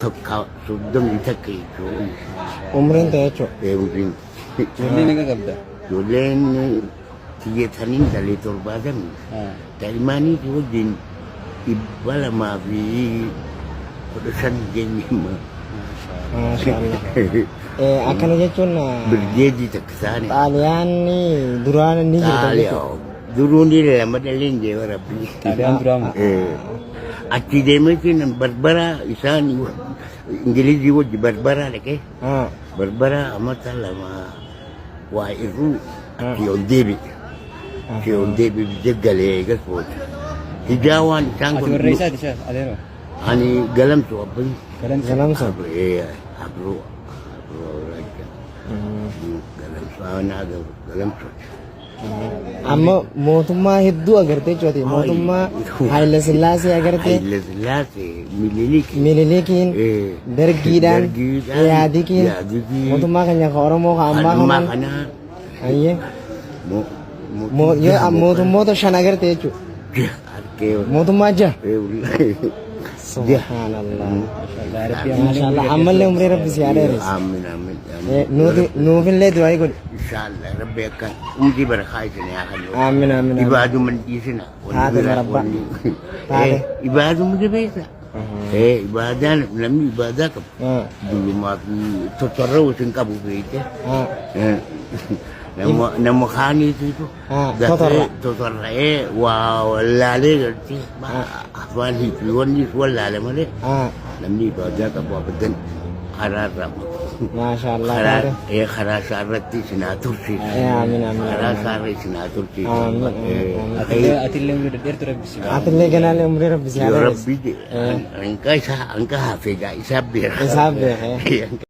Tokka 31 jechuun. Umriin ta'e jechuudha. Ee umriin. Ijoollee meeqa qabda? Ijoolleen tiyyataniin dhalee 70. Daa'immaanii wajjin 215 geenye. Maashaallah. Akkana jechuun Birgeedii takka isaanii. Xaaliyaanni duraan ni jirta jechuudha. Xaaliyaa. Duruun lama dhaleen jee rabbi. Xaaliyaan duraa moo? Achi deemeetiin barbara isaan Ingilizii wajji barbara dhaqee barbara amata 2 waa irruu achi ol deebi'e. Achi ol deebi'e biyya galee eegas booda. Hijaa waan isaan Ati warra isaati ishaa adeeroo? Ani galamtu abban. Galamsa. Galamsa. Abroo abroo awraajja. Galamsu aanaa galamsu. Amma mootummaa hedduu agarte jechuudha. Mootummaa Haayila Sillaasee agarte. Haayila Sillaasee, Mililik. Minilikiin, Dargiidhaan, Dargiidhaan, Iyaadikiin, Iyaadikiin, mootummaa keenya kan Oromoo kan ammaa ammaa kanaan. kanaa. Ayyee. Yoo mootummoota shan agarte jechuudha. Jaha arkee. Mootummaa jaha. Jaha. Subhaanallah. Maashaallah. Ammallee umrii rabbi si haa dheeressu. Aamin aamin aamin. Nuti nuufillee du'aa godhi. Inshaallah rabbi akka umrii barakaa isin haa kennu. Aamin aamin aamin. Ibaaduma hin dhiisina. Wanni Taate biraa marabbaa. wanni- Taate. Ibaaduma jabeessa. Ibaadaan namni ibaadaa qabu. Dullumaa fi totorra'uu isin qabu beekte. Nama kaaniitiitu Totorra. Totorra'ee waa wallaalee galtee afaan fi wanni wallaale malee namni ibaadaa qabu abadan karaa irraa Maashaallah. karaa Taate. karaa isaa irratti isin haa tursiisu. Aamin aamin. Karaa isaa irra isin haa tursiisu. Aamin, aamin, aamin. Atillee umrii dhedheertu rabbi si haa. Atillee ganaallee umrii rabbi si haa Yoo dheeressu. rabbi hanqa isaa hanqa hafeegaa isaa beeka. Isaa beeka.